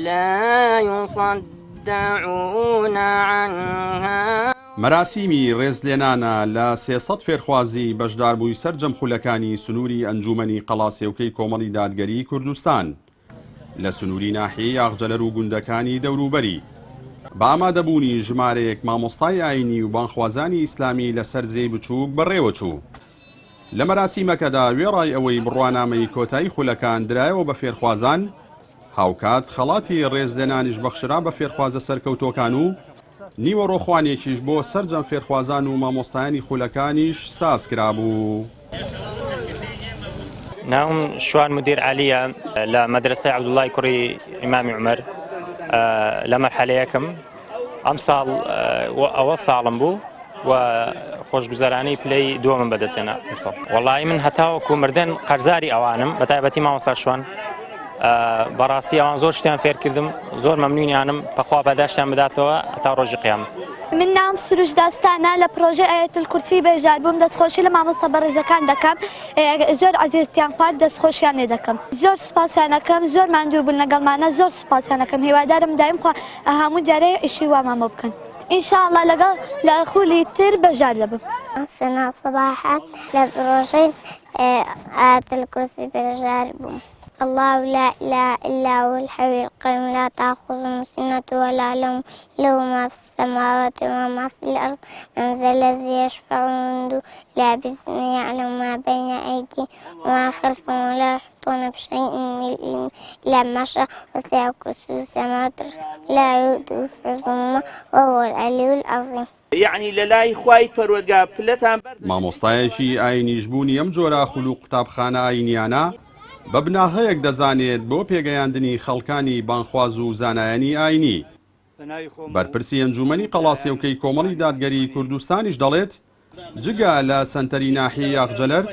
لا یصدعون عنها. مەراسیمی ڕێزلێنانە لە 300 فێرخوازی بەشداربووی سەرجەم خولەکانی سنووری ئەنجوومەنی قەڵاسێوکەی کۆمەڵی دادگەریی کوردستان لە سنووری ناحیەی ئاغجەلەر و گوندەکانی دەوروبەری بە ئامادەبوونی ژمارەیەک مامۆستای ئایینی و بانگخوازانی ئیسلامی لەسەر زێی بچووک بەڕێوەچوو. لە مەراسیمەکەدا وێڕای ئەوەی بڕوانامەی کۆتایی خولەکان درایەوە بە فێرخوازان، هاوکات خەڵاتی ڕێزلێنانیش بەخشرا بە فێرخوازە سەرکەوتووەکان و نیوەڕۆخوانێکیش بۆ سەرجەم فێرخوازان و مامۆستایانی خولەکانیش سازکرابوو. ناوم شوان مدیر عەلیە لە مەدرەسەی عەبدوڵای کوڕی ئیمامی عومەر لە مەرحەلە یەکەم ئەمساڵ ئەوە ساڵم بوو و خۆشگوزەرانی پلەی دووەمم بەدەستهێنا ئەمساڵ وەڵایی من هەتاوەکو مردن قەرزاری ئەوانم بە تایبەتی مامۆستا شوان بەڕاستی ئەوان زۆر شتیان فێرکردم زۆر مەمنونیانم بەخوا پاداشتیان بداتەوە هەتا ڕۆژی قیامەت. من ناوم سروش داستانە لە پرۆژەی ئایەت الکرسی بەشدار بووم دەستخۆشی لە مامۆستا بەڕێزەکان دەکەم زۆر عەزێتیان خوارد دەستخۆشیان لێ دەکەم زۆر سوپاسیان ئەکەم زۆر ماندوو بوون لەگەڵمانە زۆر سوپاسیان ئەکەم هیوادارم دایم خوا هەموو جارێ ئیشی وامان بۆ بکەن ان شاء اللە لەگەڵ لە خولی تر بەشدار دەبم. سەنا سەباحە لە پڕۆژەی آیە الکرسی بەشدار بووم. اللە لا الە الا هو الحی القیوم لا تاخذه سنة ولا نوم له ما في السماوات وما في الارض من ذا الذي يشفع عنده الا باذنه يعلم ما بين ايديهم وما خلفهم ولا يحيطون بشيء من علمه الا بما شاء وسع كرسيه السماوات والارض لا يؤوده حفظهما وهو العلي العظيم. یەعنی لەلای خوای پەروەردگار پلەتان بەرز دەکەینەوە. مامۆستایەکی ئاینیش بوونی ئەم جۆرە خول و قوتابخانە ئاینیانە بە بناغەیەک دەزانێت بۆ پێگەیاندنی خەڵکانی بانگخواز و زانایانی ئاینی. بەرپرسی ئەنجوومەنی قەڵاسێوکەی کۆمەڵی دادگەریی کوردستانیش دەڵێت، جگە لە سەنتەری ناحیەی ئاغجەلەر،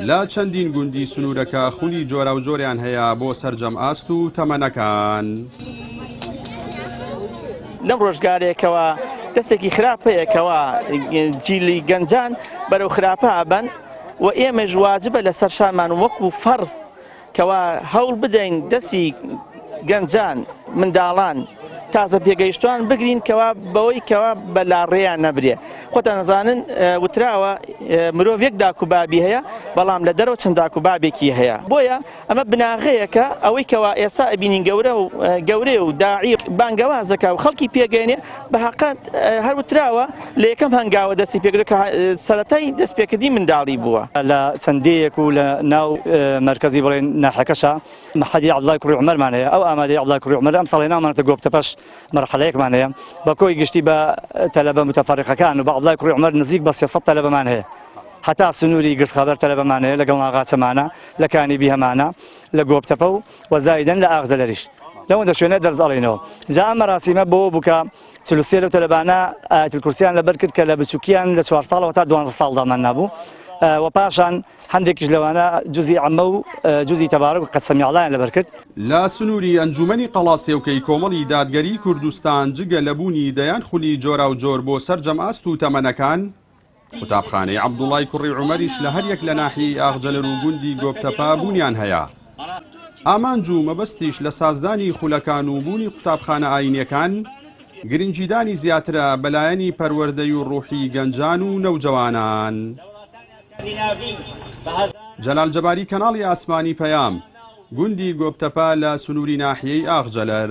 لە چەندین گوندی سنوورەکە خولی جۆراوجۆریان هەیە بۆ سەرجەم ئاست و تەمەنەکان. لەم ڕۆژگارێکەوە دەستێکی خراپ هەیە کەوا جیلی گەنجان بەرەو خراپە ئەبەن و ئێمەش واجبە لەسەر شانمان وەکو فەرز کەوا هەوڵ بدەین دەستی گەنجان، منداڵان، تازە پێگەیشتوان بگرین کەوا بەوەی کەوا بە لاڕێیان نەبرێ. خۆتان ئەزانن وتراوە مرۆڤ یەک داک و بابی هەیە بەڵام لە دەرەوە چەند داک و بابێکی هەیە. بۆیە ئەمە بناغەیەکە ئەوەی کەوا ئێستا ئەبینین گەورە و گەورەیە و داعی بانگەوازەکە و خەڵکی پێگەێنێ بە هەقەت هەر وتراوە لە یەکەم هەنگاوە دەستی پێکردووە کە سەرەتای دەستپێکردنی منداڵی بووە. لە چەند دێیەک و لە ناو مەرکەزی بڵێن ناحیەکەشا مەحەدی عەبدوڵای کوڕی عومەرمان هەیە، ئەو ئامادەی عەبدوڵای کوڕی عومەر ئەمساڵ هێناومانەتە گۆپتەپەش مەرحەلەیەکمان هەیە بە کۆی گشتی بە تەلەبە متەفەڕیقەکان و بە عەبدوڵای کوڕی عومەر نزیک بە 300 تەلەبەمان هەیە هەتا سنووری گردخەبەر تەلەبەمان هەیە لەگەڵ ناغاچەمانە لە کانی بیهەمانە لە گۆپتەپە و و زایدەن لە ئاغجەلەریش لەوەندە شوێنە دەرس ئەڵێینەوە جا ئەم مەراسیمە بۆ بوو کە 43 لەو تەلەبانە ئایەت الکورسیان لەبەر کرد کە لە بچووکیان لە چوار ساڵەوە تا دوانزە ساڵ دامان نابوو و پاشان هەندێکیش لەوانە جوزی عەمە و جوزی تەبارک و قەد سەمیعڵایان لەبەر کرد. لە سنووری ئەنجوومەنی قەڵاسێوکەی کۆمەڵی دادگەریی کوردستان جگە لە بوونی دەیان خولی جۆراوجۆر بۆ سەرجەم ئاست و تەمەنەکان، قوتابخانەی عەبدوڵای کوڕی عومەریش لە هەریەک لە ناحیەی ئاغجەلەر و گوندی گۆپتەپە بوونیان هەیە. ئامانج و مەبەستیش لە سازدانی خولەکان و بوونی قوتابخانە ئایینیەکان، گرنگیدانی زیاترە بە لایەنی پەروەردەی و ڕوحی گەنجان و نەوجەوانان. جەلال جەباری کەناڵی ئاسمانی پەیام، گوندی گۆپتەپە لە سنووری ناحیەی ئاغجەلەر.